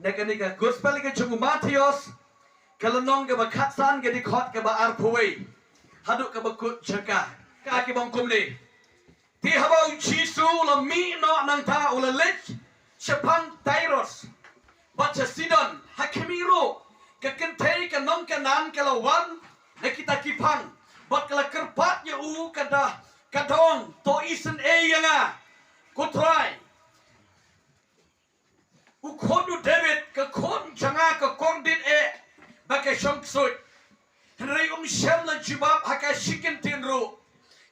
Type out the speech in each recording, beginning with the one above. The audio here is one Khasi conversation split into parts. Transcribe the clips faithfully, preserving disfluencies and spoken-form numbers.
Na kane ka gospel ka jong u Mathaios, ka lynnong kaba khatsan, ka dkhot kaba arphew wei haduh kaba kut jong ka, ka ong kumne. Te haba u Jisu u la mih noh nangta, u la leit shaphang Tyrus bad sha Sidon. Ha khmih ruh, ka kynthei ka nong Kanaan ka la wan na kita ki phang bad ka la kyrpad ïa u, ka da, ka da ong, to isynei ïa nga, ko Trai. U khun u David, ka khun jong nga ka kordit eh bad ka shong ksuid. Hynrei um shym la jubab ha ka shi kyntien ruh.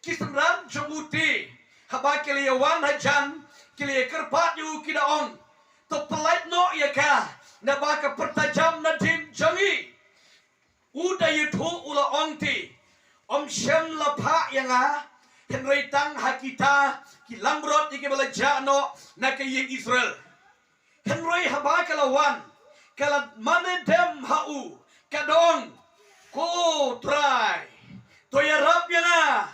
Ki synran jong u te, haba ki la ïa wan hajan, ki la ïa kyrpad ïa u, ki da ong, to pyllait noh ïa ka, naba ka pyrta jam nadien jong ngi. U da ïathuh, u la ong te, um shym la phah ïa nga, hynrei tang ha kita ki langbrot ïa kiba la jah noh na ka ïing Israel. Hynrei haba ka la wan, ka la mane dem ha u, ka da ong, ko Trai, to ïarap ïa nga.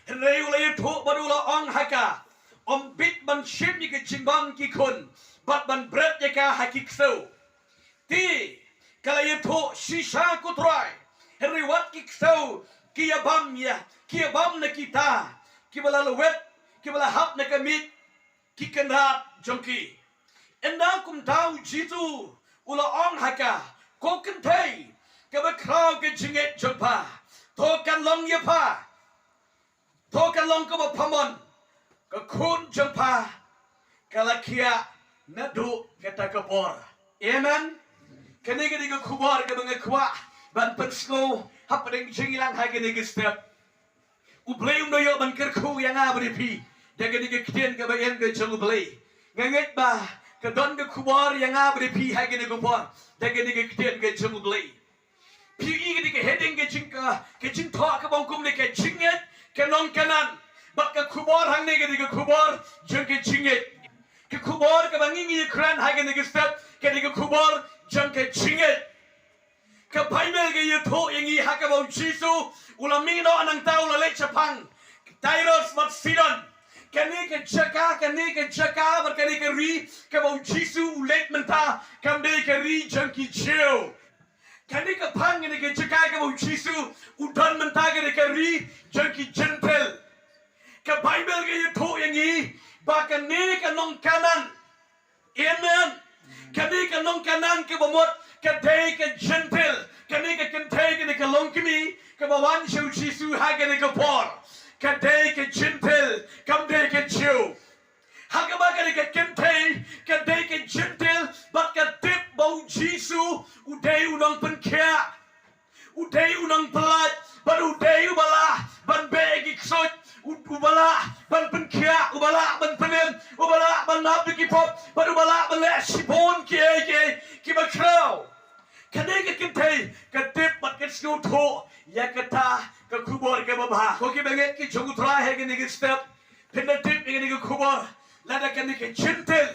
Hynrei u la ïathuh bad u la ong ha ka, um bit ban shim ïa ka jingbam ki khun bad ban bret ïa ka ha ki ksew. Te ka la ïathuh, shisha ko Trai, hynrei wat ki ksew ki ïa bam ïa, ki ïa bam na kita kiba la lwet, kiba la hap na ka miej ki kynrad jong ki. Ynda kumta u Jisu u la ong ha ka, ko kynthei, kaba khraw ka jingngeit jong pha, to kan long ïa pha. To kan long kaba pha mon, ka khun jong pha ka la khiah naduh kata ka por. Amen. Kane ka dei ka khubor kaba nga kwah ban pynsngew hapdeng jingïalang ha kane ka step. U Blei um da ïoh ban kyrkhu ïa nga bad ïa phi da kane ka ktien kaba ïeng ka jong U Blei. Nga ngeit ba ka don ka khubor ïa nga bad ïa phi ha kane ka por da kane ka ktien ka jong U Blei. Phi i kane ka heading, ka jing, ka, ka jingthoh kaba ong kumne, ka jingngeit ka nong Kanaan. Bad ka khubor hangne ka dei ka khubor jong ka jingngeit. Ka khubor kaba ngi ngi ïakren ha kane ka step ka dei ka khubor jong ka jingngeit. Ka Baibl ka ïathuh ïa ngi ha kaba u Jisu u la mih noh nangta, u la leit shaphang Tyrus bad Sidon. Kane ka jaka, kane ka jaka bad kane ka ri kaba u Jisu u leit mynta kam dei ka ri jong ki Jiw. Kane ka phang, kane ka jaka kaba u Jisu u don mynta ka dei ka ri jong ki Jentil. Ka Baibl ka ïathuh ïa ngi ba kane ka nong Kanaan. Amen. Kane ka nong Kanaan kaba mut ka dei ka Jentil. Kane ka kynthei, kane ka longkmie kaba wan sha u Jisu ha kane ka por, ka dei ka Jentil, kam dei ka Jiw. Ha kaba kane ka kynthei ka dei ka Jentil, bad ka tip ba u Jisu u dei u nongpynkhiah, u dei u nongpyllait, bad u dei uba lah ban beh ïa ki ksuid, u, uba lah ban pynkhiah, uba lah ban pynim, uba lah ban map ïa ki pop, bad uba lah ban leh shibun kiei kiei kiba khraw. Kane ka kynthei ka tip bad ka sngewthuh ïa kata ka khubor kaba bha. Ko kiba ngeit ki jong u Trai, ha kane ka step phin da tip ïa kane ka khubor, lada kane ka Jentil,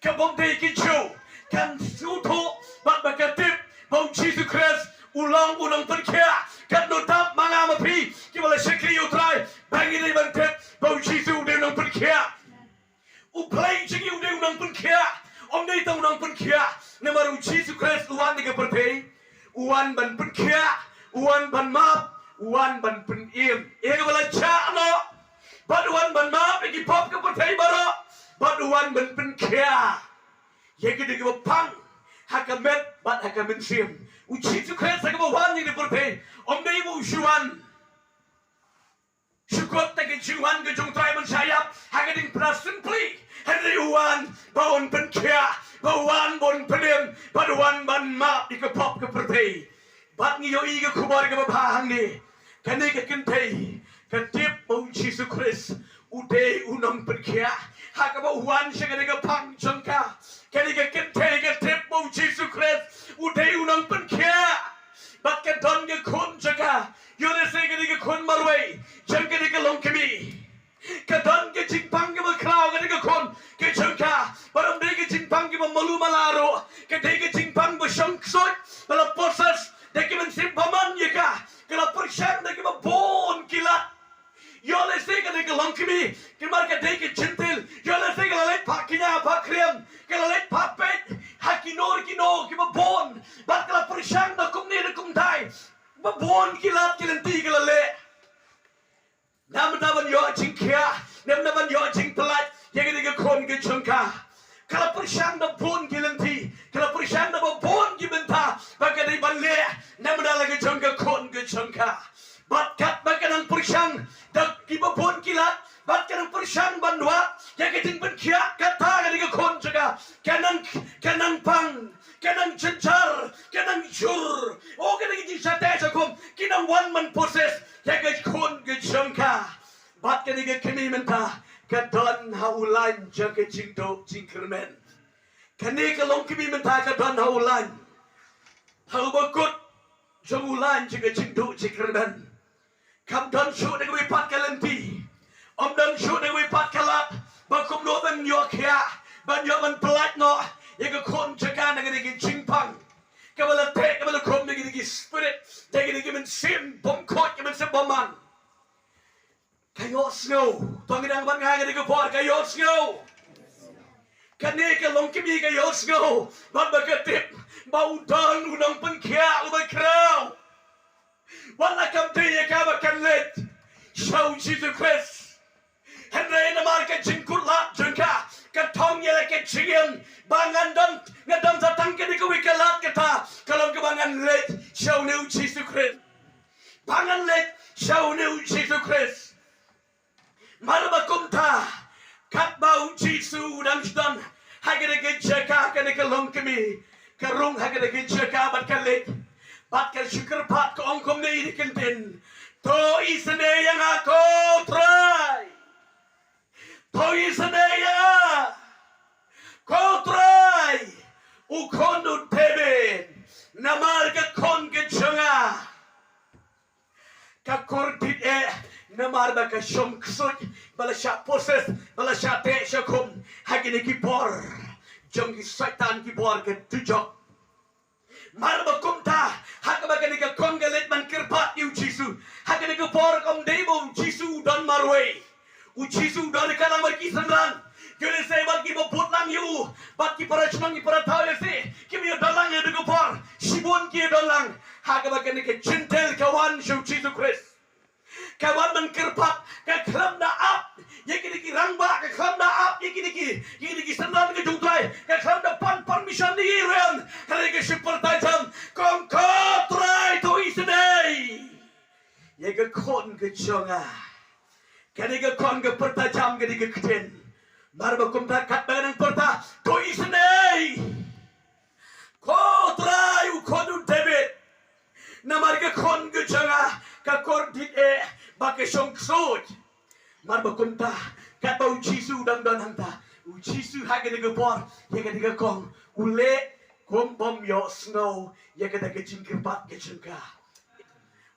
kaba ym dei ka Jiw, kan sngewthuh bad ba ka tip ba u Jisu Khrist u long u nongpynkhiah, kan da tip ma nga ma phi kiba la shakri ïa u Trai ba ngi dei ban tip ba u Jisu u dei u nongpynkhiah. U Blei jong ngi u dei u nongpynkhiah. Ym dei tang u nongpynkhiah, namar u Jisu Khrist u wan ha ka pyrthei, u wan ban pynkhiah, u wan ban map, u wan ban pynim ïa kaba la jah noh, bad u wan ban map ïa ki pop ka pyrthei baroh, bad u wan ban pynkhiah ïa ki dei kiba pang ha ka met bad ha ka mynsiem. U Jisu Khrist ha kaba wan ïa ka pyrthei, ym dei ba u shu wan shu kut da ka jingwan ka jong u Trai ban shah ïap ha ka diengphna simply, hynrei u wan ba un pynkhiah, ba u wan ba un pynim, ba u wan ban map ïa ka pop ka pyrthei. Bad ngi ïohi ka khubor kaba bha hangne, kane ka kynthei ka tip ba u Jisu Khrist u dei u nongpynkhiah. Ha kaba u wan sha kane ka phang jong ka, kane ka kynthei ka tip ba u Jisu Khrist u dei u nongpynkhiah. Bad ka don ka khun jong ka, ïoh lehse ka dei ka khun marwei jong kane ka longkmie. Ka don ka jingpang kaba khraw kane ka khun ka jong ka, bad ym dei ka jingpang kaba malu mala ruh, ka dei ka jingpang ba shong ksuid, ba la possess da ki mynsiem bymman ïa ka, ka la pyrshang da kiba bun ki lad. Ïoh lehse kane ka longkmie, namar ka dei ka Jentil, ïoh lehse ka la leit phah kñia phah khriam, ka la leit phah peit ha kino no kiba bun, bad ka la pyrshang da kumne da kumtai. Ba bun ki lad ki lynti ka la leh. Namar ban ïoh jingkhiah, namar ban ïoh jingpyllait ïa kane ka khun ka jong ka. Ka la pyrshang da bun ki lynti, ka la pyrshang da ba bun ki bynta ba ka dei ban leh namar la ka jong ka khun ka jong ka. Bad katba ka nang pyrshang da kiba bun ki lad, bad ka nang pyrshang ban wad ïa ka jingpynkhiah, kata ka dei ka khun jong ka. Ka nang, ka nang pang, ka nang jynjar, ka nang jur. O, ka dei ka jingshah teh shah khum, ki nang wan ban possess ïa ka khun ka jong ka. Bad kane ka kmie mynta ka don ha u lain jong ka jingduh jingkyrmen. Kane ka longkmie mynta ka don ha u lain, ha uba kut jong u lain jong ka jingduh jingkyrmen. Kam don shuh da kawei pat ka lynti, ym don shuh da kawei pat ka lad ba kumno ban ïoh khiah, ban ïoh ban pyllait noh ïa ka khun jong ka na kane ka jingpang kaba la teh, kaba la khum da kine ki spirit, da kine ki mynsiem bymkhuid, ki mynsiem bymman. Ka ïohsngew. To ngin nang ban nga ha kane ka por, ka ïohsngew. Kane ka longkmie ka ïohsngew bad ba ka tip ba u don u nongpynkhiah uba khraw. Wat la kam dei ïa ka ba kan leit sha u Jisu Khrist, hynrei namar ka jingkutlad jong ka, ka thong ïa la ka jingim ba ngan don, nga don sa tang kane kawei ka lad, kata ka long kaba ngan leit sha une u Jisu Khrist. Ba ngan leit sha une u Jisu Khrist. Mar ba kumta, katba u Jisu u dang sdang ha kane ka jaka, kane ka longkmie ka rung ha kane ka jaka bad ka leit, bad ka shu kyrpad, ka ong kumne ïa kine ki ktien: To isynei ïa nga ko Trai. To isynei ïa nga ko Trai, u khun u David, namar ka khun ka jong nga ka kordit eh, namar ba ka shong ksuid, ba la shah possess, ba la shah teh shah khum ha kine ki bor jong ki Soitan, ki bor ka dujok. Mar ba kumta, ha kaba kane ka khun ka leit ban kyrpad ïa u Jisu, ha kane ka por kam dei ba u Jisu u don marwei. U Jisu u don ryngkat lang bad ki synran. Ïoh lehse bad kiba bud lang ïa u, bad ki para shnong, ki para thaw, lehse kiba ïadon lang ha kane ka por, shibun ki ïadon lang. Ha kaba kane ka Jentil ka wan sha u Jisu Khrist, ka wan ban kyrpad, ka khlem da ap ïa kine ki rangbah, ka khlem da ap ïa kine ki, ïa kine ki synran ka jong u Trai, ka khlem da pan permission ïa ki rem, hynrei ka shu pyrta jam, ka ong, ko Trai, to isynei ïa ka khun ka jong nga. Kane ka khun ka pyrta jam kane ka ktien. Mar ba kumta, katba ka nang pyrta, to isynei, ko Trai, u khun u David, namar ka khun ka jong nga ka kordit eh bad ka shong ksuid. Mar ba kumta, katba u Jisu u dang don hangta, u Jisu ha kane ka por, ïa kane ka khun u leh kum bym ïohsngew ïa kata ka jingkyrpad ka jong ka.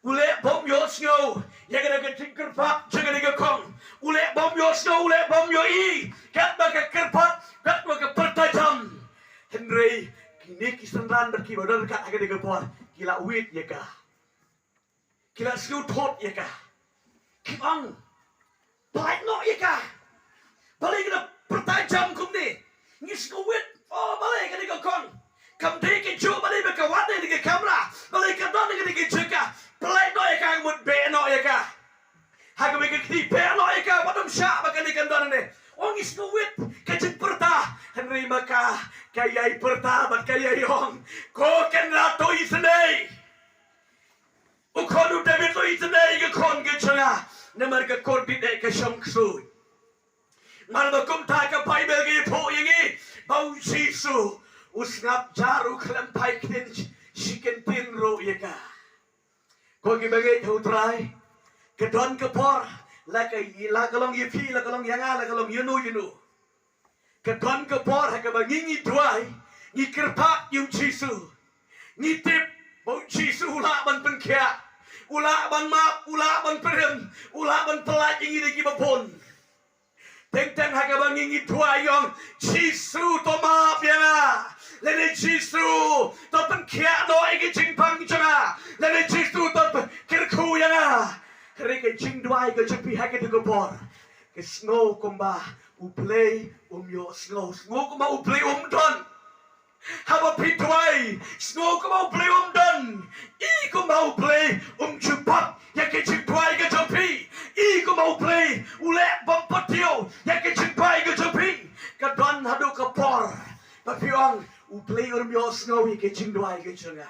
U leh bym ïohsngew ïa kata ka jingkyrpad jong kane ka khun. U leh bym ïohsngew, u leh bym ïohi katba ka kyrpad, katba ka pyrta jam. Hynrei kine ki synran bad kiba don ryngkat ha kane ka por, ki la wit ïa ka. Ki la sngewthuh ïa ka. Ki ong, pyllait noh ïa ka. Balei ka da pyrta jam kumne? Ngi sngewwit. Oh, balei kane ka khun? Kam dei kajuh balei ba ka wan na kane ka kamra, balei ka don na kane ka jaka? Pyllait noh ïa ka, ka mut beh noh ïa ka. Ha kaba ka kti, beh noh ïa ka, wat ym shah ba kane kan don hangne. Oh, ngi sngewwit ka jingpyrta. Hynrei ma ka, ka ïai pyrta bad ka ïai ong, ko Kynrad, to isynei. U khun u David, to isynei ïa ka khun ka jong nga, namar ka kordit eh, ka shong ksuid. Mar ba kumta ka Baibl ka ïathuh ïa ngi ba u Jisu u sngap jar, u khlem phai ktien shi kyntien ruh ïa ka. Ko kiba ngeit ha u Trai, ka don ka por, la ka, la ka long ïa phi, la ka long ïa nga, la ka long ïano ïano. Ka don ka por ha kaba ngi, ngi duwai, ngi kyrpad ïa u Jisu. Ngi tip ba u Jisu u lah ban pynkhiah, u lah ban map, u lah ban pyrshang, u lah ban pyllait ïa ngi da kiba bun. Teng teng ha kaba ngi, ngi duwai, ngi ong, Jisu, to map ïa nga. Lane Jisu, to pynkhiah noh ïa ka jingpang jong nga. Lane Jisu, to kyrkhu ïa nga. Hynrei ka jingduwai ka jong phi ha kata ka por, ka sngew kumba U Blei um ïohsngew, sngew kumba U Blei um don. Haba phi duwai, sngew kumba U Blei um don. I kumba U Blei um jubab ïa ka jingduwai ka jong phi. I kumba U Blei u leh bym pat ïoh ïa ka jingduwai ka jong phi. Ka don haduh ka por ba phi ong, U Blei um ïohsngew ïa ka jingduwai ka jong nga.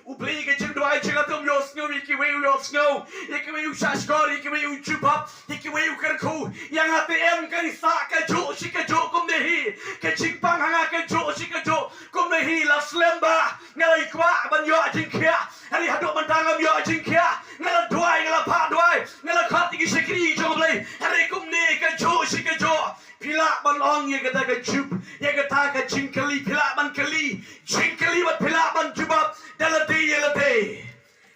U Blei ïa ka jingduwai jong nga te um ïohsngew, ïa kiwei u ïohsngew, ïa kiwei u shahshkor, ïa kiwei u jubab, ïa kiwei u kyrkhu. Ïa nga te em, ka ngi sah kajuh shi kajuh kumne hi. Ka jingpang ha nga kajuh shi kajuh kumne hi. La slem ba nga la kwah ban ïoh jingkhiah, hynrei haduh mynta ngam ïoh jingkhiah. Nga la duwai, nga la phah duwai, nga la khot ïa ki shakri jong U Blei, hynrei kumne kajuh shi kajuh. Phi lah ban ong ïa kata ka jup, ïa kata ka jingkylli, phi lah ban kylli jingkylli bad phi lah ban jubab da lade ïa lade.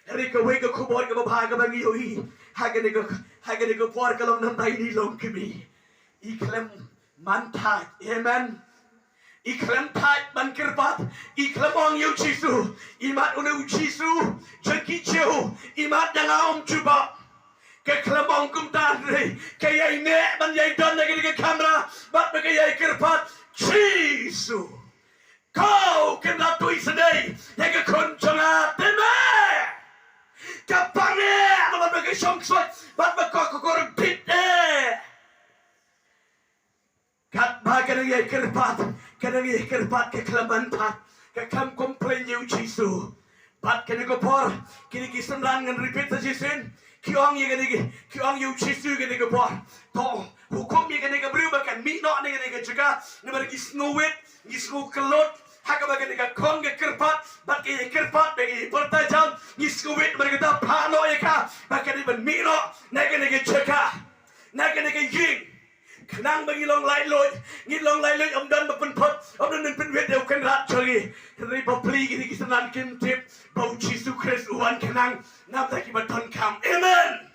Hynrei kawei ka khubor kaba bha kaba ngi ïohi ha kane ka, ha kane ka por ka long namar ïa i longkmie. I khlem man thait. Amen. I khlem thait ban kyrpad. I khlem ong ïa U Jisu, i mad une U Jisu jong ki Jiw, i mad ïa nga, um jubab. Ka khlem ong kumta, hynrei ka ïai neh ban ïai don ha kane ka kamra bad ba ka ïai kyrpad, Jisu, ko Kynrad, to isynei ïa ka khun jong nga te me. Ka pang eh bad ba ka shong ksuid bad ba ka, ka kor bit eh. Katba ka dang ïai kyrpad, ka dang ïai kyrpad, ka khlem ban thait, ka khlem complain ïa U Jisu. Bad kane ka por, kine ki synran, ngan repeat sa shisien, ki ong ïa kane ki, ki ong ïa U Jisu kane ka por, to hukum ïa kane ka briew ba kan mih noh na kane ka jaka, namar ngi sngewwit, ngi sngew kyllut ha kaba kane ka khun ka kyrpad, bad ka ïai kyrpad, bad ka ïai pyrta jam, ngi sngewwit, namar kata phah noh ïa ka ba kan dei ban mih noh na kane ka jaka, na kane ka ïing. Khnang ba ngi long laitluid, ngi long laitluid, ym don ba pynphut, ym don ba pynwit ïa u Kynrad jong ngi. Hynrei bapli kine ki synran kim tip ba U Jisu Khrist u wan khnang namar kiba donkam. Amen.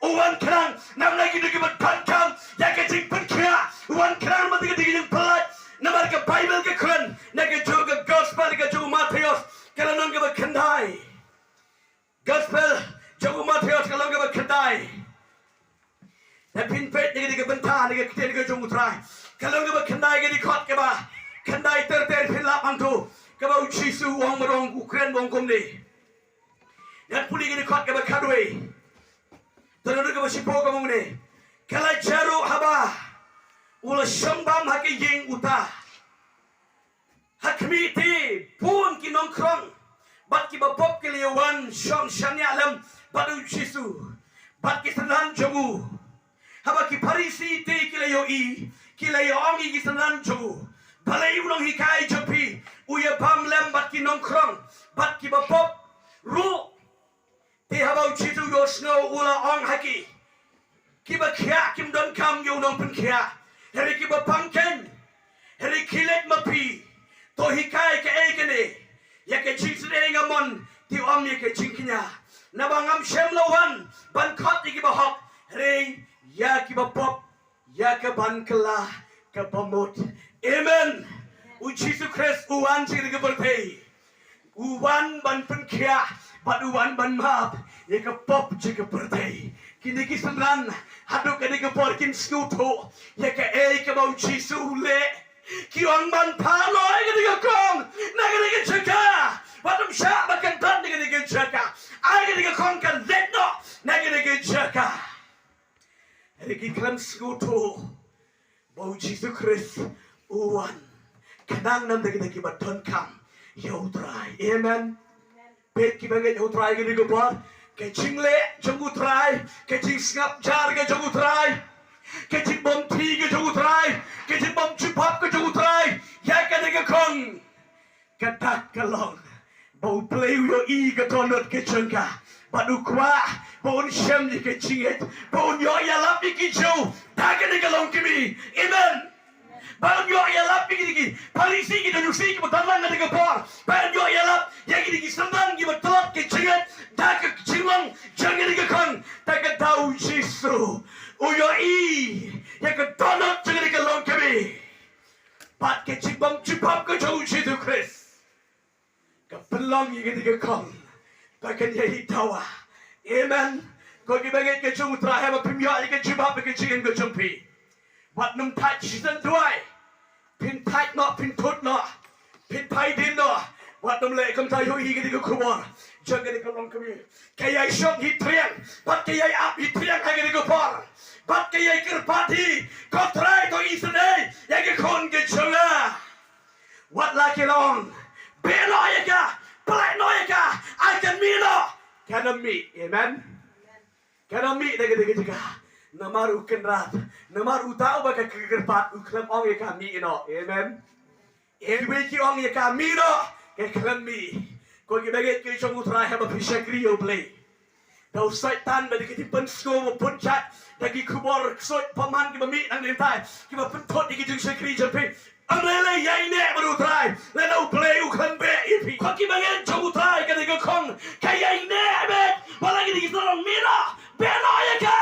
U wan khnang namar kine kiba donkam ïa ka jingpynkhiah. U wan khnang namar kine ki jingpyllait. Namar ka Baibl ka kren na ka jong ka Gospel ka jong u Mathaios, ka lynnong kaba khyndai. Gospel jong u Mathaios ka lynnong kaba khyndai. Lada phin peit na kane ka bynta, na ka ktien ka jong U Trai, ka lynnong kaba khyndai, ka dkhot kaba khyndai ter ter, phin lap hangto, kaba U Jisu u ong, ba u ong, u kren, ba u ong kumne. Ngan pule ka dkhot kaba khatwei. Te na ka dkhot kaba shiphew ka ong kumne: Ka la jia ruh haba u la shong bam ha ka ïing uta, ha khmih te bun ki nongkhrong bad kiba pop ki la ïa wan shong shaniah lem bad U Jisu bad ki synran jong u. Haba ki Pharisi te ki la ïohi, ki la ïa ong ïa ki synran jong u, balei u nonghikai jong phi u ïa bam lem bad ki nongkhrong bad kiba pop ruh? Te haba U Jisu u ïohsngew, u la ong ha ki, kiba khiah kim donkam ïa u nongpynkhiah, hynrei kiba pang kein. Hynrei khie leit ma phi, to hikai kaei kane, ïa ka jingsdei nga mon, te ym ïa ka jingkñia. Naba ngam shym la wan ban khot ïa kiba hok, hynrei ïa kiba pop, ïa ka ban kylla ka bamut. Amen. U Jisu Khrist u wan sha kane ka pyrthei, u wan ban pynkhiah bad u wan ban map ïa ka pop jong ka pyrthei. Kine ki synran haduh kane ka por kin sngewthuh ïa kaei kaba U Jisu u leh. Ki ong ban phah noh ïa kane ka kong na kane ka jaka, wat ym shah ba kan don na kane ka jaka. Ai kane ka kong kan leit noh na kane ka jaka. Hynrei ki khlem sngewthuh ba U Jisu Khrist u wan khnang namar kine kiba donkam ïa U Trai. Amen. Peit kiba ngeit ïa U Trai kine ki por, ka jingleh jong U Trai, ka jingsngap jar ka jong U Trai, ka jingbymti ka jong U Trai, ka jingbymjubab ka jong U Trai ïa kane ka kong. Ka dak ka long ba U Blei u ïohi ka dohnud ka jong ka, bad u kwah ba un shem ïa ka jingngeit, ba un ïoh ïalap ïa ki Jiw da kane ka longkmie. Amen. Ba un ïoh ïalap ïa ki, ki Pharisi, ki Sadusi kiba don lang ha kane ka por, ba un ïoh ïalap ïa ki, ki synran kiba tlot ka jingngeit da ka jinglong jong kane ka kong. Te ka daw U Jisu u ïohi ïa ka dohnud jong kane ka longkmie bad ka jingbymjubab ka jong U Jisu Khrist, ka pynlong ïa kane ka kong ba kan ïaid dawa. Amen. Ko kiba ngeit ka jong U Trai, haba phim ïoh ïa ka jubab ïa ka jingim ka jong phi, wat nym thait, shisien duwai. Phin thait noh, phin thut noh, phin phai dien noh. Wat nym leh kumta, ïohi kane ka khubor jong kane ka longkmie. Ka ïai shong hi triang bad ka ïai ap hi triang ha kane ka por, bad ka ïai kyrpad hi, ko Trai, to isynei ïa ka khun ka jong nga. Wat la ki la ong, beh noh ïa ka, pynlait noh ïa ka, ai kan mih noh. Kan ym mih. Amen. Kan ym mih da kane ka jaka. Namar u kynrad, namar uta uba ka kyrpad, u khlem ong ïa ka mih noh. Amen. Kiwei ki ong ïa ka mih noh, ka khlem mih. Ko kiba ngeit ki jong U Trai, haba phi shakri ïa U Blei, da u Soitan bad ki jingpynshngaiñ, pynjot da ki khubor ksuid, bymman kiba mih nangne, kiba pynthut ïa ki jingshakri jong phi. Ym lei lei, ïaineh bad U Trai, lada U Blei u khlem beh ïa phi. Ko kiba ngeit jong U Trai, kane ka khong ka ïaineh beit. Wat la kine ki sa ong mih noh, beh noh ïa ka,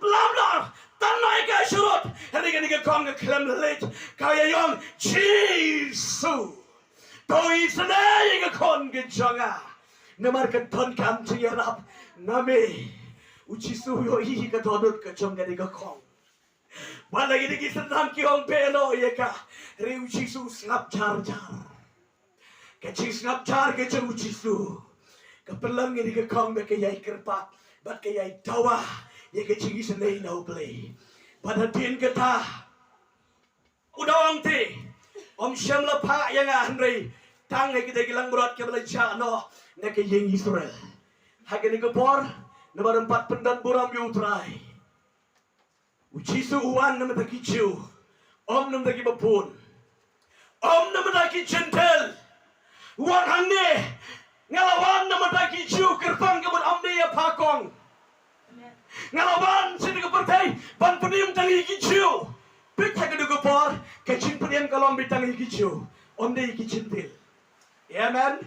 lam noh, tan noh ïa ka sharud, hynrei kane ka khong ka khlem leit, ka ïai ong, Jisu, to isynei ïa ka khun ka jong nga. Namar ka donkam jingïarap na me. U Jisu u ïohi ka dohnud ka jong kane ka khong. Wat la kine ki synran ki ong beh noh ïa ka, hynrei U Jisu u sngap jar jar. Ka jingsngap jar ka jong U Jisu ka pynlong ïa kane ka khong ba ka ïai kyrpad bad ka ïai dawa ïa ka jingisynei na U Blei. Bad hadien kata, u da ong te, ym shym la phah ïa nga, hynrei tang ha kita ki langbrot kiba la jah noh na ka ïing Israel. Ha kane ka por, namar ym pat pyndon burom ïa U Trai, U Jisu u wan na ka bynta ki Jiw, ym na ka bynta kiba bun, ym na ka bynta ki Jentil. U wan hangne, nga la wan na ka bynta ki Jiw, kyrpang ka mut ym dei ïa pha kong. Nga la wan sha kane ka pyrthei ban pynim tang ïa ki Jiw. Peit ha kane ka por, ka jingpynim ka long beit tang ïa ki Jiw, ym dei ïa ki Jentil. Amen.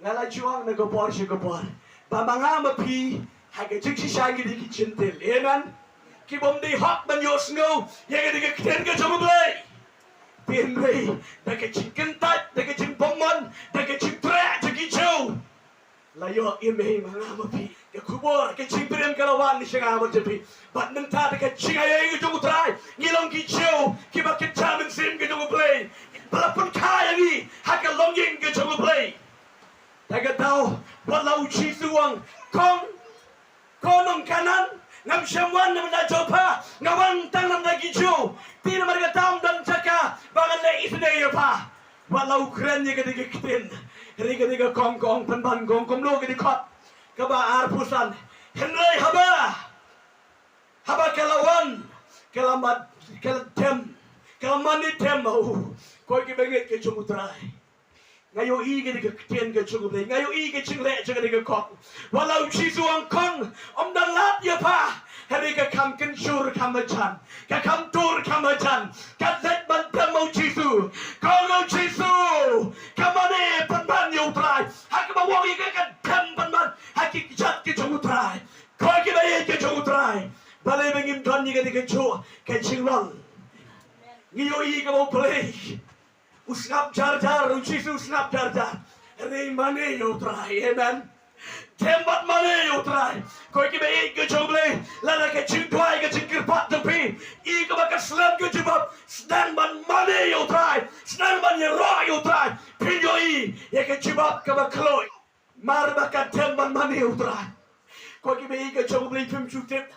Nga la ju ong na ka por sha ka por ba ma nga ma phi, ha ka jingshisha ngi dei ki Jentil. Amen. Ki bym dei hok ban ïohsngew ïa kane ka ktien ka jong U Blei. Hynrei da ka jingkyntait, da ka jingbymman, da ka jingtreh jong ki Jiw, la ïoh im hi ma nga ma phi. Ka khubor ka jingpynim ka la wan sha nga bad sha phi. Bad mynta da ka jingaiei ka jong U Trai, ngi long ki Jiw kiba kynja mynsiem ka jong U Blei, ba la pynkha ïa ngi ha ka longïing ka jong U Blei. Da kata, wat la U Jisu u ong, kong, ko nong Kanaan, ngam shym wan na ka bynta jong pha, nga wan tang na ka bynta ki Jiw. Te namar kata ym don jaka ba ngan leh isynei ïa pha. Wat la u kren ïa kane ka ktien, hynrei kane ka kong ka ong pynban, ka ong kumno, ka dkhot kaba arphew san. Hynrei haba, haba ka la wan, ka la mad, ka la dem, ka la mane dem, oh, ko kiba ngeit ka jong U Trai. Nga ïohi kane ka ktien ka jong U Blei, nga ïohi ka jingleh jong kane ka kong. Wat la U Jisu u ong, kong, ym don lad ïa pha, hynrei ka kham kynjur kham marjan, ka kham tur kham marjan, ka leit ban dem ha U Jisu. Kong, U Jisu, ka mane pynban ïa U Trai. Ha kaba u ong ïa ka, ka dem pynban ha ki kjat ki jong U Trai. Ko kiba ïeit ki jong U Trai, balei ba ngim don ïa kane kajuh ka jinglong? Ngi ïohi kaba U Blei u sngap jar jar, U Jisu u sngap jar jar. Hynrei mane ïa U Trai. Amen. Dem bad mane ïa U Trai. Ko kiba ïeit ki jong U Blei, lada ka jingduwai, ka jingkyrpad jong phi, i kaba ka slem ka jubab, sdang ban mane ïa U Trai, sdang ban ïaroh ïa U Trai, phin ïohi ïa ka jubab kaba khlaiñ. Mar ba ka dem ban mane ïa U Trai. Ko kiba ïeit ki jong U Blei, phim ju tip,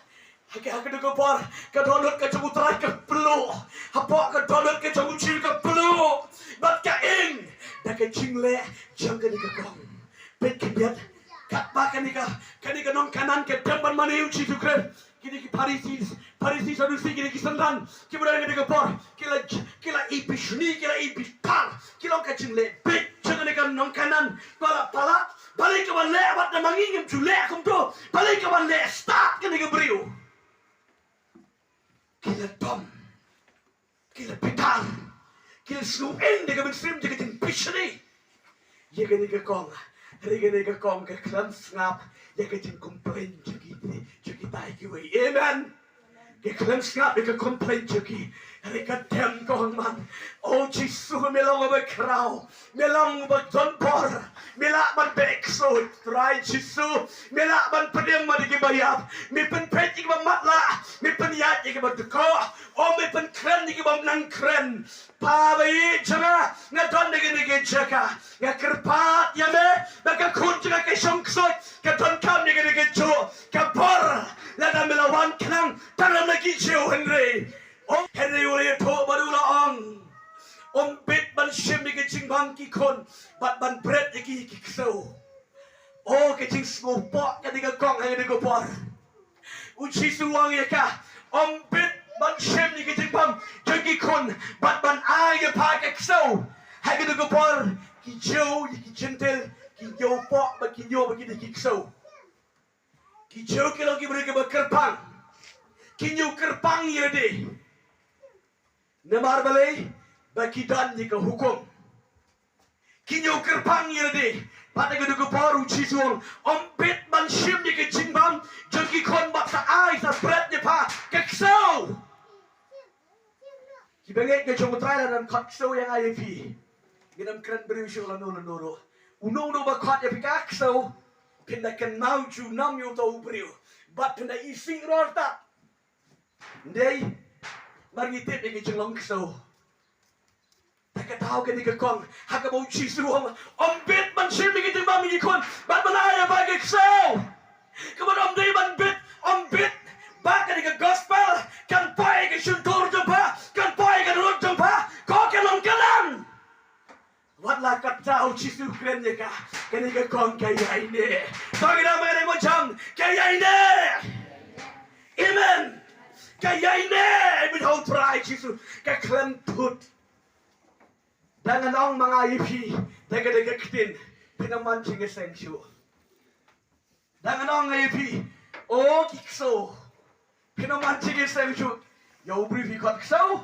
ha ka, ha kane ka por ka dohnud ka jong U Trai ka pynluh. Hapoh ka dohnud ka jong U Jisu ka pynluh. Bad ka ing da ka jingleh jong kane ka kong. Peit khyndiat, katba kane ka, kane ka nong Kanaan ka dem ban mane ïa U Jisu Khrist, kine ki Pharisi, Pharisi, Sadusi, kine ki synran kiba don ha kane ka por, ki la, ki la ïeit bishni, ki la ïeit bitar, ki long ka jingleh beit jong kane ka nong Kanaan. Palat, palat, balei ka ban leh, wat na ma ngi ngim ju leh kumto, balei ka ban leh stad kane ka briew? Ki la dom, ki la bitar, ki la sngew ing da ka mynsiem jong ka jingbishni ïa kane ka kong. Hynrei kane ka kong ka khlem sngap ïa ka jingcomplain jong ki, jong kita kiwei. Amen. Ka khlem sngap ïa ka complain jong ki. Hynrei ka dem ka ong man, O Jisu, me long uba khraw, me long uba don bor, me lah ban beh ksew. Trai Jisu, me lah ban pdiang ïa kiba ïap, me pynpeit ïa kiba matlah, me pynïaid ïa kiba dkoh, o me pynkren ïa kiba nang kren. Pa ba ïeit jong nga, nga don ha kane ka jaka, nga kyrpad ïa me ba ka khun jong nga ka shong ksuid, ka donkam ïa kane ka juh, ka bor, lada me la wan khnang, tang na ki jiew hynrei. O hynrei u la ïathuh bad u la ong, ym bit ban shim ïa ka jingbam ki khun bad ban bret ïa ki ki ksew. O ka jingsngewpoh kane ka kong ha kane ka por. U Jisu u ong ïa ka, ym bit ban shim ïa ka jingbam jong ki khun bad ban ai ïa pha ka ksew. Ha kane ka por ki Jiw ïa ki Jentil ki ñiew poh ba ki ñiew ba ki dei ki ksew. Ki Jiw ki long ki briew kiba kyrpang. Ki ñiew kyrpang ïa lade. Namar balei? Ba ki don ïa ka hukum. Ki ñiew kyrpang ïa lade. Bad ha kane ka por u Jisu u ong, ym bit ban shim ïa ka jingbam jong ki khun bad sa ai sa bret ïa pha ka ksew. Kiba ngeit ka jong u Trai, lada don khot ksew ïa nga ïa phi, ngin ym kren briew shuh lano lano ruh. Uno uno ba khot ïa phi ka ksew, phin da kynmaw junom ïa uto u briew bad phin da isih ror tad. Ndei, mar ngi tip ïa ka jinglong ksew. Te ka daw kane ka kong ha kaba u Jisu u ong, ym bit ban shim ïa ka jingbam ïa ki khun bad ban ai ïa pha ka ksew. Kaba ym dei ban bit, ym bit ba kane ka gospel kan poi ha ka shyntur jong pha, kan poi ha ka dohnud jong pha, ko ka long ka nang. Wat la katta u Jisu u kren ïa ka, kane ka kong ka ïaineh. To ngin ïa mane mo jam, ka ïaineh. Amen. Ka ïaineh, amen, ha u Trai Jisu, ka khlem thut. Dang ngan ong ma nga ïa phi, da ka, da ka ktien, phin ym man jingïaseng shuh. Dang ngan ong ïa phi, o ki ksew, phin ym man jingïaseng shuh. Ïa u briew phi khot ksew,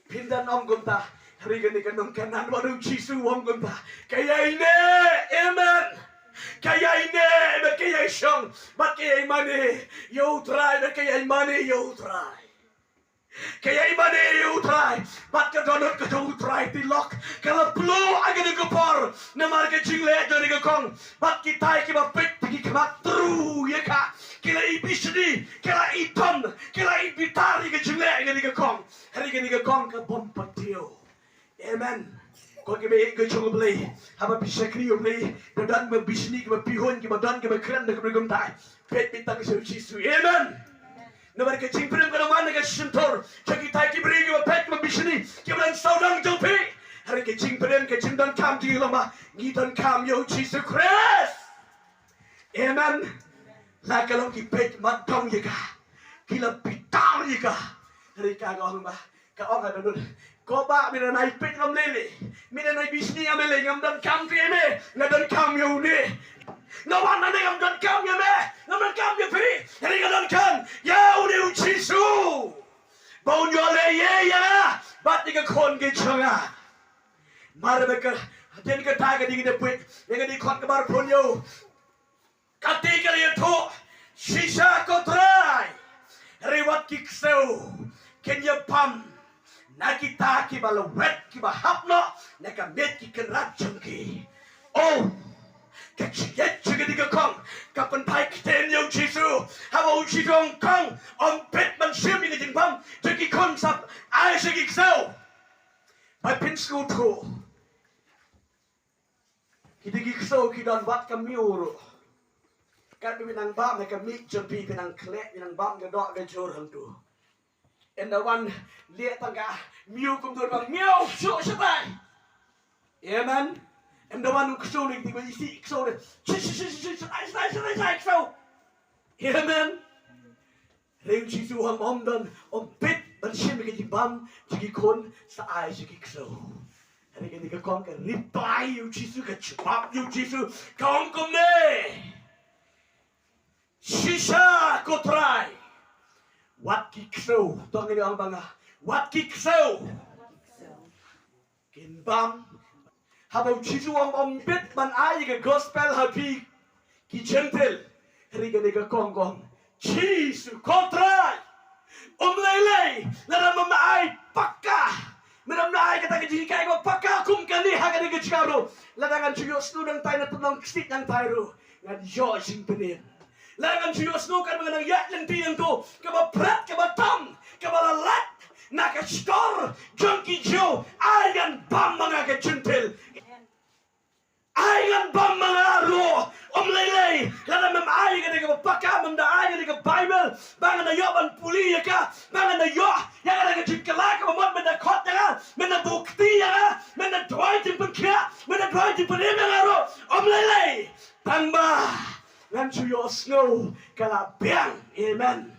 phin dang ong kumta. Hynrei kane ka nong Kanaan bad u Jisu u ong kumta, ka ïaineh, amen. Ka ïaineh bad ka ïaishong bad ka ïaimane ïa u Trai, bad ka ïaimane ïa u Trai. Ka ïaimane ïa u Trai bad ka dohnud ka jong u Trai, te lok ka la pynlong ha kane ka por. Namar ka jingleh jong kane ka kong, bad kitai kiba peit te ki khmat tru ïa ka, ki la ibishni, ki la idom, ki la ibitar ïa ka jingleh jong kane ka kong. Hynrei kane ka kong ka bym pat tiew. Amen. Ko kiba ïeit ka jong U Blei, haba phi shakri U Blei, da don ba bishni, kiba pynhun, kiba don, kiba kren, da kumne kumtai, peit beit tang sha u Jisu. Amen. Namar ka jingpyrem ka dang wan na ka shyntur jong kitai ki briew kiba peit, kiba bishni, kiba don sawdong jong phi. Hynrei ka jingpyrem, ka jingdonkam jong ngi long ba ngi donkam ïa u Jisu Khrist. Amen. La ka long ki peit mat dong ïa ka, ki la bitar ïa ka. Hynrei ka ong ba, ka ong ha dohnud, ko bah, me nanai peit ngam lei lei, me nanai bishni ngam lei lei, ngam donkam phi ïa me, nga donkam ïa une. Nga wan nangne ngam donkam ïa me, ngam donkam ïa phi, hynrei nga donkam ïa une u Jisu. Ba un ïoh leh ïa nga bad ïa ka khun ka jong nga. Mar ba ka hadien kata ka dei ngi da peit ïa ka dei khot kaba arphew hynñiew. Kata ka la ïathuh, shisha ko Trai, hynrei wat ki ksew kin ïa bam na kita kiba lawet kiba hap noh na ka miej ki kynrad jong ki. Oh, ka jingngeit jong kane ka kong ka pynphai ktien ïa u Jisu. Haba u Jisu u ong, kong, ym bit ban shim ïa ka jingbam jong ki khun, sa ai sha ki ksew. Ba phin sngewthuh, ki dei ki ksew ki don wat ka miew ruh. Katba phi nang bam ha ka miej jong phi, phi nang khleh, phi nang bam ka doh ka jhur hangto, ynda wan leh tang ka miew kumto, bam miew shuh shatai. Amen. Ynda wan u ksew ne, ki dei ba isih ksew ne, shi shi shi shi shi, shatai shatai shatai shatai ksew. Amen. Hynrei u Jisu u ong, ym don, ym bit ban shim ïa ka jingbam jong ki khun, sa ai sha ki ksew. Hynrei kane ka kong ka reply ïa u Jisu, ka jubab ïa u Jisu, ka ong kumne, shisha ko Trai, wat ki ksew. To ngin ong bha nga, wat ki ksew kin bam. Haba u Jisu u ong ym bit ban ai ïa ka gospel ha phi ki Jentil, hynrei kane ka kong ka ong, Jisu ko Trai, Um lei lei, lada mem ai pakka, mem ai kata ka jinghikai kaba pakka kum kane ha kane ka jaka ruh, lada ngan shu ïohsngew nangtai na tnong ksih nangtai ruh, ngan ïoh jingpynim. Lada ngan shu ïohsngew katba ngan nang ïaid lynti lyngkhuh, kaba pret, kaba tam, kaba la lait na ka shkor jong ki Jiw, ai ngan bam ma nga ka Jentil. Ai ngan bam ma nga ruh. Um lei lei, lada mem ai kane kaba pakka, mem da ai kane ka Baibl ba ngan da ïoh ban pule ïa ka, ba ngan da ïoh ïa kane ka jingkylla kaba mut, mem da khot ïa nga, mem da buh kti ïa nga, mem da duwai jingpynkhiah, mem da duwai jingpynim ïa nga ruh. Um lei lei, tang ba ngan shu ïohsngew ka la biang. Amen.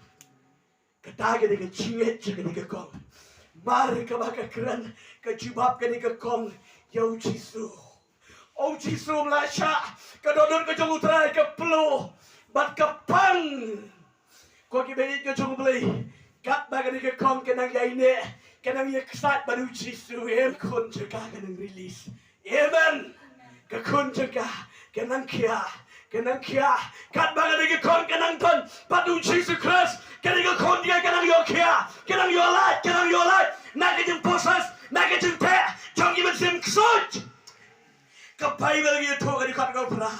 Kata ka dei ka jingngeit jong kane ka kong. Mar kaba ka kren, ka jubab kane ka kong ïa u Jisu. O Jisu, ym lah shah, ka dohnud ka jong U Trai ka pynlut bad ka pang. Ko kiba ïeit ka jong U Blei, katba kane ka kong ka nang ïaineh, ka nang ïaksaid bad u Jisu, em, khun jong ka ka nang release. Amen. Ka khun jong ka ka nang khiah, ka nang khiah. Katba kane ka khun ka nang don bad u Jisu Khrist, kane ka khun jong ka ka nang ïoh khiah, ka nang ïoh lait, ka nang ïoh lait na ka jingpossess, na ka jingteh jong ki mynsiem ksuid. Ka Baibl ka ïathuh, ka dkhot kaba phra,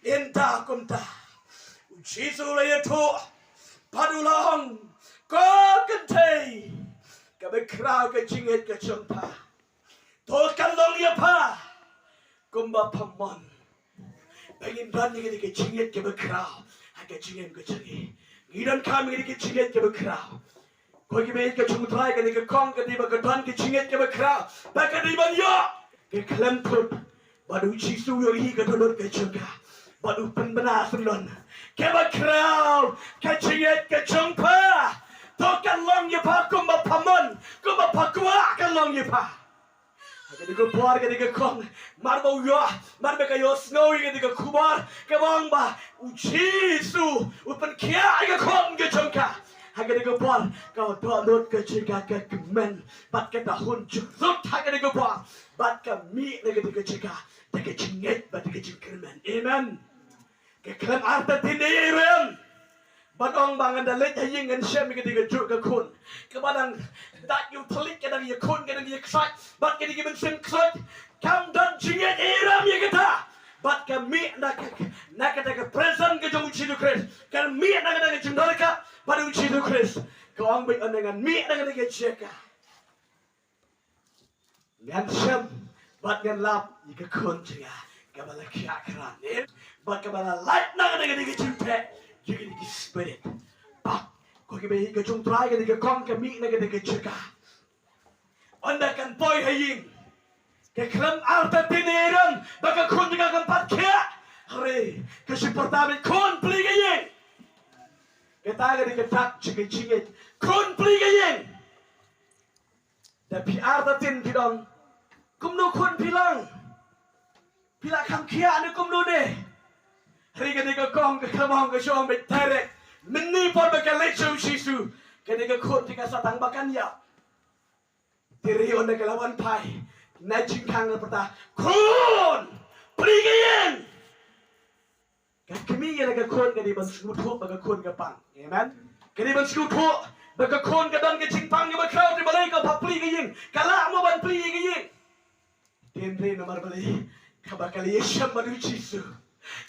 ynda kumta u Jisu u la ïathuh bad u la ong, ko kynthei, kaba khraw ka jingngeit ka jong pha. To kan long ïa pha kumba pha mon. Ba ngin don ïa kane ka jingngeit kaba khraw ha ka jingim ka jong ngi. Ngi donkam ïa kane ka jingngeit kaba khraw. Ko kiba ïeit ka jong U Trai, kane ka kong ka dei ba ka don ka jingngeit kaba khraw, ba ka dei ban ïoh ka khlem thut. Bad u Jisu u ïohi ka dohnud ka jong ka, bad u pynbna syndon. Kaba khraw ka jingngeit ka jong pha. To kan long ïa pha kumba pha mon, kumba pha kwah kan long ïa pha. Ha kane ka por kane ka kong, mar ba u ïoh, mar ba ka ïohsngew ïa kane ka khubor kaba ong ba u Jisu u pynkhiah ïa ka khun ka jong ka, ha kane ka por ka dohnud ka jong ka ka kmen bad ka da hun jukut ha kane ka por, bad ka mih na kane ka jaka da ka jingngeit bad da ka jingkyrmen. Amen. Ka khlem artatien ei ei ruh em. Bad ong ba ngan da leit ha ïing ngan shem ïa kane kajuh ka khun. Kaba dang dait ïa u thylliej ka dang ïakhun, ka dang ïaksaid bad kine ki mynsiem ksuid. Kam don jingngeit ei ei ruh em ïa kata. Bad ka mih na ka, na kata ka presence ka jong u Jisu Khrist. Ka mih na kata ka jingdon ka bad u Jisu Khrist. Ka ong beit, ynda ngan mih na kata ka jaka, ngan shem bad ngan lap ïa ka khun jong nga kaba la khiah khrat, bad kaba la lait na kane ka jingteh jong kine ki spirit. Bad ko kiba ïeit ka jong U Trai, kane ka kong ka mih na kane ka jaka. Ynda kan poi ha ïing, ka khlem artatien ei ei ruh em ba ka khun jong ka kan pat khiah. Hynrei ka shu pyrta beit, khun, plie ka ïing. Kata ka dei ka dak jong ka jingngeit. Khun, plie ka ïing. Da phi artatien phi don, kumno khun phi long? Phi la kham khiah ne kumno ne? Hynrei kane ka kong ka khlem ong, ka shu ong beit direct. Mynne por ba ka leit sha u Jisu, kane ka khun te ka sa tang ba kan ïap. Te hynrei ynda ka la wan phai na jingkhang, ka pyrta, khun, plie ka ïing. Ka kmie ïa la ka khun ka dei ban sngewthuh ba ka khun ka pang. Amen. Ka dei ban sngewthuh ba ka khun ka don ka jingpang kaba khraw, te balei ka plie ka ïing? Ka lah mo ban plie ka ïing? Te hynrei namar balei? Kaba ka la ïashem bad u Jisu.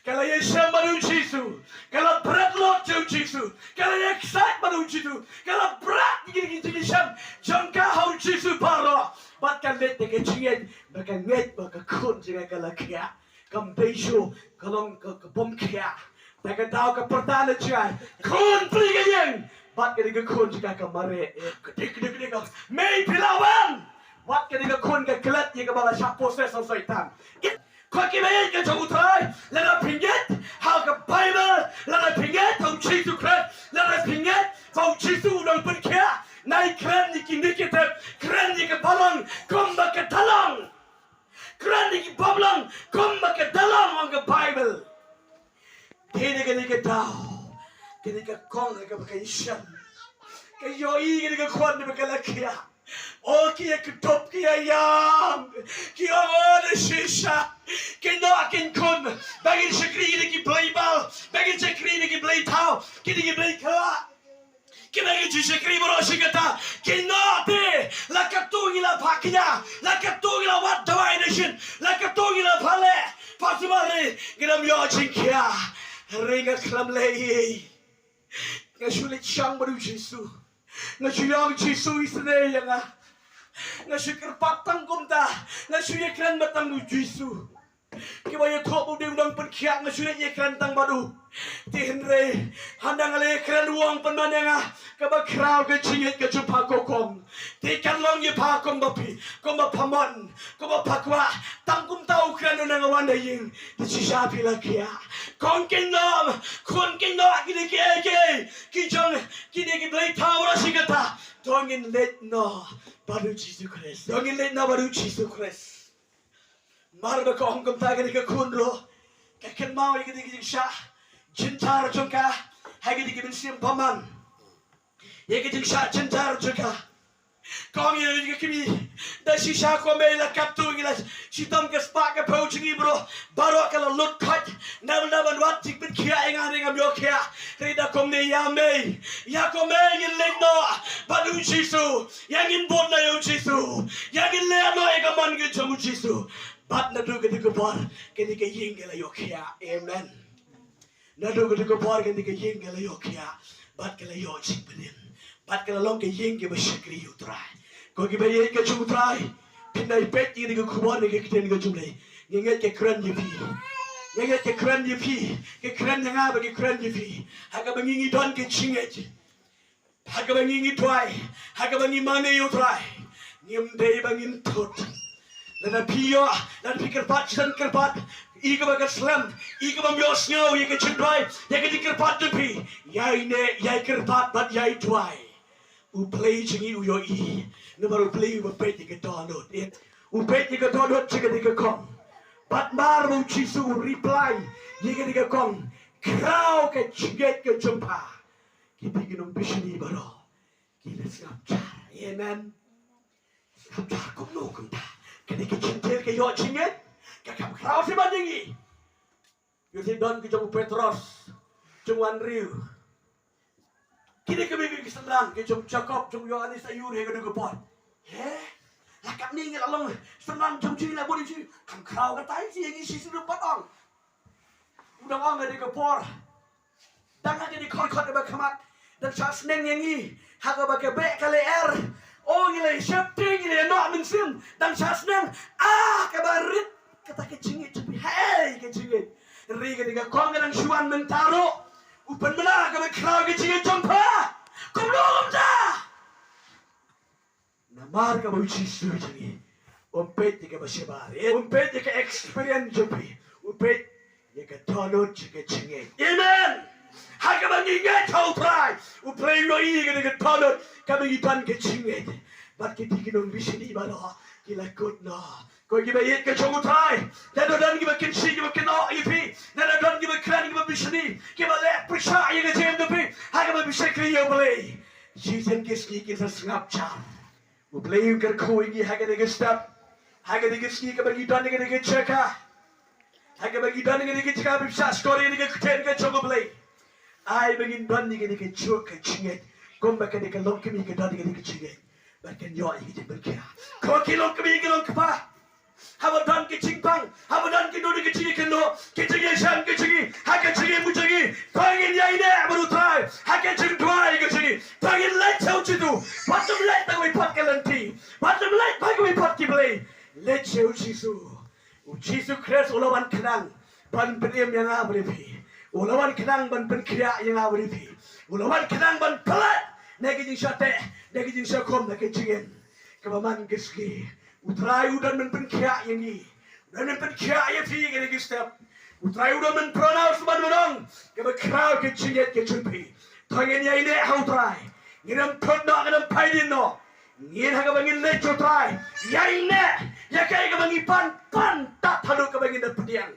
Ka la ïashem bad u Jisu. Ka la bret lut ïa u Jisu. Ka la ïaksaid bad u Jisu. Ka la bret ïa ki jingïashem jong ka ha u Jisu baroh. Bad ka leit da ka jingngeit, ba ka ngeit ba ka khun jong ka ka la khiah. Kam dei shuh ka long ka, ka bym khiah. Te ka daw ka pyrta na jngai, khun, plie ka ïing. Bad ka dei ka khun jong ka ka mareh. Ka dik dik dik ka, mei, phi la wan. Bad ka dei ka khun ka klet ïa kaba la shah possess u Soitan. Ko kiba ïeit ka jong U Trai, lada phi ngeit ha ka Baibl, lada phi ngeit ha u Jisu Khrist, lada phi ngeit ba u Jisu u nang pynkhiah, nai kren ïa kine ki tep, kren ïa kaba long kumba ka da long. Kren ïa kiba long kumba ka da long, ong ka Baibl. Te na kane ka daw, kane ka kong kaba ka ïashem, ka ïohi kane ka khun kaba ka la khiah. O, ki ïa kdup, ki ïa ïam, ki ong, o, da shisha, ki noh kin khun, ba ngin shakri ïa ki blei baw, ba ngin shakri ïa ki blei thaw, ki ïa ki blei khlad. Kine ki jingshakri baroh shi katta ki noh te. La katto ngi la phah kñia, la katto ngi la wad dawai dashin, la katto ngi la phah leh, pha sumar re ngi dang ïoh jingkhia. Re nga khlem leh ei. Nga shu leit shang bad u Jisu. Nga shu ïoh u Jisu isynei ïa nga. Nga shu kyrpad tang kumta. Nga shu ïakren bad tang u Jisu. Kiba ïathuh ba u dei u nongpynkhiah, nga shu leit ïakren tang bad u. Te hynrei hynda nga la ïakren u ong pynban ïa nga, kaba khraw ka jingngeit ka jong pha ko kong. Te kan long ïa pha kumba phi, kumba pha mon, kumba pha kwah. Tang kumta u kren u, nga wan da ïing. Te shisha phi la khiah. Kong kynnoh, khun kynnoh, kine kiei kiei ki jong, kine ki blei thaw baroh shi katta. To ngin leit noh bad u Jisu Khrist. To ngin leit noh bad u Jisu Khrist. Mar ba ka ong kumta, kane ka khun ruh ka kynmaw ïa kane ka jingshah jynjar jong ka ha kine ki mynsiem bymman, ïa ka jingshah jynjar jong ka. Ka ong ïa kane ka kmie, da shisha ko mei, la katto ngi la shitom, ka spah ka phew jong ngi baroh, baroh ka la lut khoit. Namar ban wad jingpynkhiah ïa nga, hynrei ngam ïoh khiah. Hynrei da kumne, ïa mei, ïa ko mei, ngin leit noh bad u Jisu. Ïa ngin bud noh ïa u Jisu. Ïa ngin leh noh ïa ka mon ka jong u Jisu. Bad naduh kata ka por kane ka ïing ka la ïoh khiah. Amen. Naduh kata ka por kane ka ïing ka la ïoh khiah bad ka la ïoh jingpynim bad ka la long ka ïing kaba shakri ïa u Trai. Ko kiba ïeit ka jong u Trai, phin da peit ïa kane ka khubor ne ka ktien ka jong u Blei. Nga ngeit ka kren ïa phi. Nga ngeit ka kren ïa phi. Ka kren ïa nga bad ka kren ïa phi. Ha kaba ngi ngi don ka jingngeit, ha kaba ngi ngi duwai, ha kaba ngi mane ïa u Trai, ngim dei ba ngin thut. Lada phi ïoh, lada phi kyrpad, shisien kyrpad, i kaba ka slem, i kaba ym ïohsngew ïa ka jingduwai, ïa ka jingkyrpad jong phi, ïai neh, ïai kyrpad bad ïai duwai. U Blei jong ngi u ïohi, namar u Blei uba peit ïa ka dohnud. U peit ïa ka dohnud jong kane ka kong. Bad mar ba u Jisu u reply ïa kane ka kong, khraw ka jingngeit ka jong pha. Kine ki nongbishni baroh ki la sngap jar. Amen. Sngap jar kumno kumta? Kane ka jingtir ka ïoh jingngeit ka kam khraw seh ban ïa ngi. Ïoh seh don ki jong u Petros, jong u Andrew. Kine ki mei ki synran ki jong u Jakob, jong u Ïohannis, aiu re ka dei ka por. He? La katne ngi la long synran jong jong ngi, la bun jong ngi. Kam khraw katai seh ïa ngi shisha ruh pat, ong. U dang ong ha kane ka por. Dang ha kane ka khot khot kaba khmat. Dang shah sneng ïa ngi ha kaba ka beh ka lyer. O ngi la sheptieng, ngi la ïa noh mynsiem. Dang shah sneng. Ah, kaba rit kata ka jingngeit jong phi. Hei, ka jingngeit. Hynrei kane ka kong ka dang shu wan mynta ruh. U pynbna kaba khraw ka jingngeit jong pha. Kumno kumta? Namar kaba u Jisu jong ngi um peit ïa kaba shabar, um peit ïa ka experience jong phi, u peit ïa ka dohnud jong ka jingngeit. Amen. Ha kaba ngi ngeit ha u Trai, u Blei u ïohi ïa ka dohnud kaba ngi don ka jingngeit. Bad kine ki nongbishni baroh ki la kut noh. Ko kiba ïeit ka jong u Trai, lada don kiba kynshi kiba kynnoh ïa phi, lada don kiba kren kiba bishni, kiba leh pyrshah ïa ka jingim jong phi ha kaba phi shakri ïa u Blei, shisien ki sngi kin sa sngap jar. U Blei un kyrkhu ïa ngi ha kane ka step, ha kane ka sngi kaba ngi don ha kane ka jaka, ha kaba ngi don ha kane ka jaka ba phi shah shkor ïa kane ka ktien ka jong u Blei. Ai ba ngin don ïa kane ka juk ka jingngeit kumba kane ka longkmie ka don ïa kane ka jingngeit. Bad kan ïoh ïa ka jingpynkhiah. Ko ki longkmie ki longkpa, haba don ki jingpang, haba don ki don ki jingkynnoh, ki jingïashem ki jingïa, ha ka jingim ka jong ngi, to ngin ïaineh bad u Trai ha ka jingduwai ka jong ngi. To ngin leit sha u Jisu. Wat nym leit tang wei pat ka lynti, wat nym leit tang wei pat ki blei. Leit sha u Jisu. U Jisu Khrist u la wan khnang ban pynim ïa nga bad ïa phi. U la wan khnang ban pynkhiah ïa nga bad ïa phi. U la wan khnang ban pynlait na ki jingshah teh, na ki jingshah khum, na ki jingim. Kaba man ka sngi u Trai u don ban pynkhiah ïa ngi. U don ban pynkhiah ïa phi ha kane ka step. U Trai u don ban pronounce ban ong kaba khraw ka jingngeit ka jong phi. To ngin ïaineh ha u Trai. Ngin ym thut noh, ngin ym phai dien noh. Ngin ha kaba ngin leit sha u Trai, ïaineh ïa kaei kaba ngi pan, pan tad haduh kaba ngin da pdiang.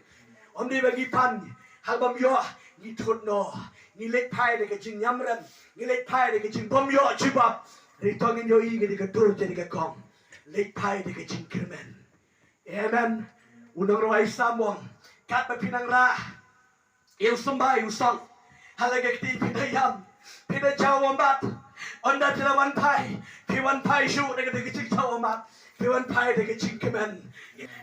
Ym dei ba ngi pan ha kaba ym ïoh, ngi thut noh, ngi leit phai da ka jingñiamrem, ngi leit phai da ka jingbymïoh jubab. Hynrei to ngin ïohi ïa kane ka dur jong kane ka kong, leit phai da ka jingkyrmen. Amen. U nongrwai Salm u ong, katba phi nang rah ïa u symbai u song, ha la ka kti phi da ïam, phi da jaw wambat. Ynda phi la wan phai, phi wan phai shuh da ka jingthaw ummat, phi wan phai da ka jingkmen.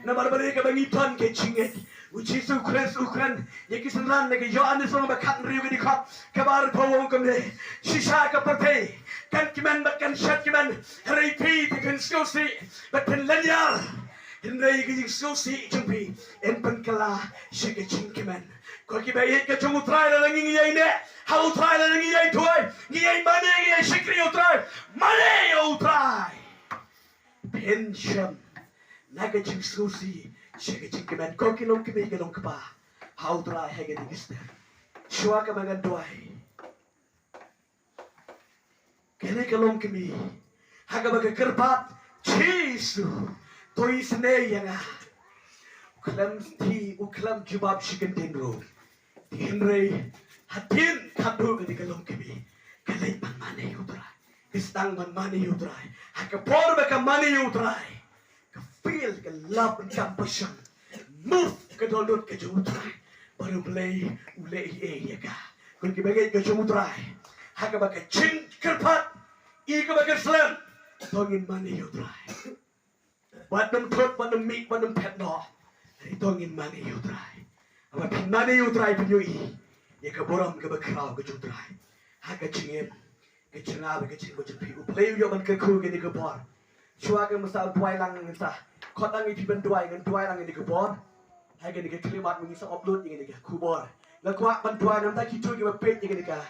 Namar balei? Kaba ngi don ka jingngeit. U Jisu Khrist u kren ïa ki synran na ka Ïoannis lynnong ba khathynriew ka dkhot kaba arphew, u ong kumne: Shisha ka pyrthei kan kmen bad kan shad kmen, hynrei phi te phin sngewsih bad phin lynñiar. Hynrei ka jingsngewsih jong phi yn pynkylla sha ka jingkmen. Ko kiba ïeit ka jong U Trai, lada ngi ïaineh ha U Trai, lada ngi ïai duwai, ngi ïai mane, ngi ïai shakri ïa U Trai, mane ïa U Trai, phin shon na ka jingsngewsih sha ka jingkmen. Ko ki longkmie ki longkpa ha U Trai, ha kane ka step, shuwa kaba ngan duwai, kane ka longkmie ha kaba ka kyrpad: Jisu, to isynei ïa nga. U khlem, u khlem jubab shi kyntien ruh. Hynrei hadien khatduh kane ka longkmie ka leit ban mane ïa U Trai. Ka sdang ban mane ïa U Trai. Ha ka por ba ka mane ïa U Trai, ka feel ka love and compassion, move ka dohnud ka jong U Trai. Bad U Blei u leh ei ei ïa ka. Ko kiba ïeit ka jong U Trai, ha kaba ka jingkyrpad, ïa kaba ka slem, to ngin mane ïa U Trai. Wat nym thut, wat nym mih, wat nym phet noh. To ngin mane ïa U Trai. Haba phin mane ïa U Trai phin ïohi ïa ka burom kaba khraw ka jong U Trai ha ka jingim, ka jingïaid, ka jingim ka jong phi. U Blei u ïoh ban kyrkhu kane ka por. Shuwa ka mynta duwai lang, ngan sa khot lang ïa phi ban duwai, ngan duwai lang ïa kane ka por. Ha kane ka khyllipmat mynta ngin sa upload ïa kane ka khubor. Nga kwah ban duwai namar kito kiba peit ïa kane ka,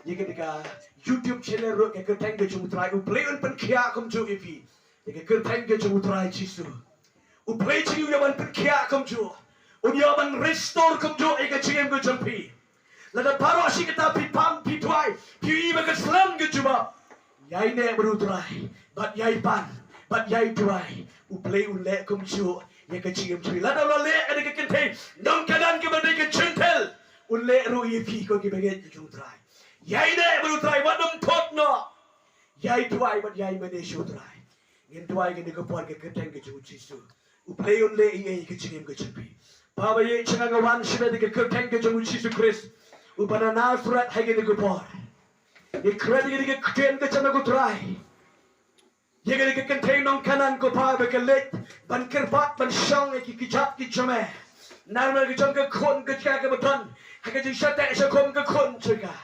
ïa kane ka YouTube channel ruh, ka kyrteng ka jong U Trai. U Blei un pynkhiah kumjuh ïa phi. Ïa ka kyrteng ka jong U Trai Jisu. U Blei jong ngi u ïoh ban pynkhiah kumjuh. Un ïoh ban restore kumjuh ïa ka jingim ka jong phi. Lada baroh shi katta phi pan, phi duwai, phi ïohi ba ka slem ka jubab, ïaineh bad U Trai, bad ïai pan, bad ïai duwai, U Blei un leh kumjuh ïa ka jingim jong phi. Lada u la leh ïa ka kynthei nongkyndan kaba dei ka Jentil, un leh ruh ïa phi, ko kiba ïeit ka jong U Trai. Ïaineh bad U Trai, wat nym thut noh. Ïai duwai bad ïai mane sha U Trai. Ngin duwai kane ka por ha ka kyrteng ka jong U Jisu. U Blei un leh ei ei ha ka jingim ka jong phi. Kpa ba ïeit, nga wan shibit ha ka kyrteng ka jong U Jisu Khrist uba na Nasareth ha kane ka por. Ngi kren ïa kane ka ktien ka jong me, ko Trai, ïa kane ka kynthei nongkyndan, ko Kpa, ba ka leit ban kyrpad ban shong ïa ki kjat ki jong me. Namar ka jong ka khun ka jong ka kaba don ha ka jingshah teh shah kum ka khun jong ka.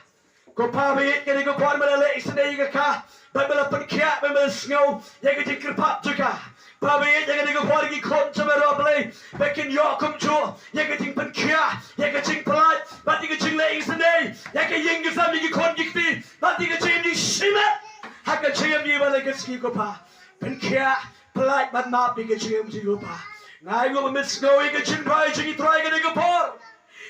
Ko Kpa ba ïeit, kane ka por me la leh isynei ïa ka, bad me la pynkhiah, bad me la sngew ïa ka jingkyrpad jong ka. Kpa ba ïeit, ïa kane ka por ki khun jong me ruh, Blei, ba kin ïoh kumjuh ïa ka jingpynkhiah, ïa ka jingpyllait, bad ïa ka jingleh isynei ïa ka ïing ka sem, ïa ki khun ki kti, bad ïa ka jingim shimet ha ka jingim ïa ba la ka sngi, ko Kpa. Pynkhiah, pyllait bad map ïa ka jingim jong ngi, ko Kpa. Nga ai nguh ba men sngew ïa ka jingduwai jong ngi, Trai, kane ka por.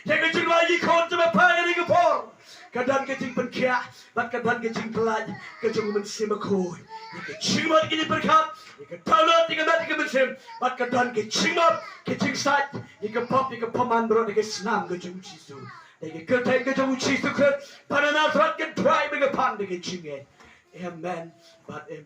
Ïa ka jingduwai ki khun jong me, Kpa, kane ka por. Ka don ka jingpynkhiah bad ka don ka jingpyllait ka jong U Mynsiem Bakhuid. Ïa ka jingmut ka jingpyrkhat, ïa ka dohnud, ïa ka met ïa ka mynsiem, bad ka don ka jingmut ka jingsait ïa ka pop, ïa ka bymman baroh da ka snam ka jong U Jisu. Da ka kyrteng ka jong U Jisu Khrist ba na Nasareth ka duwai bad ka pan da ka jingngeit. Amen bad amen.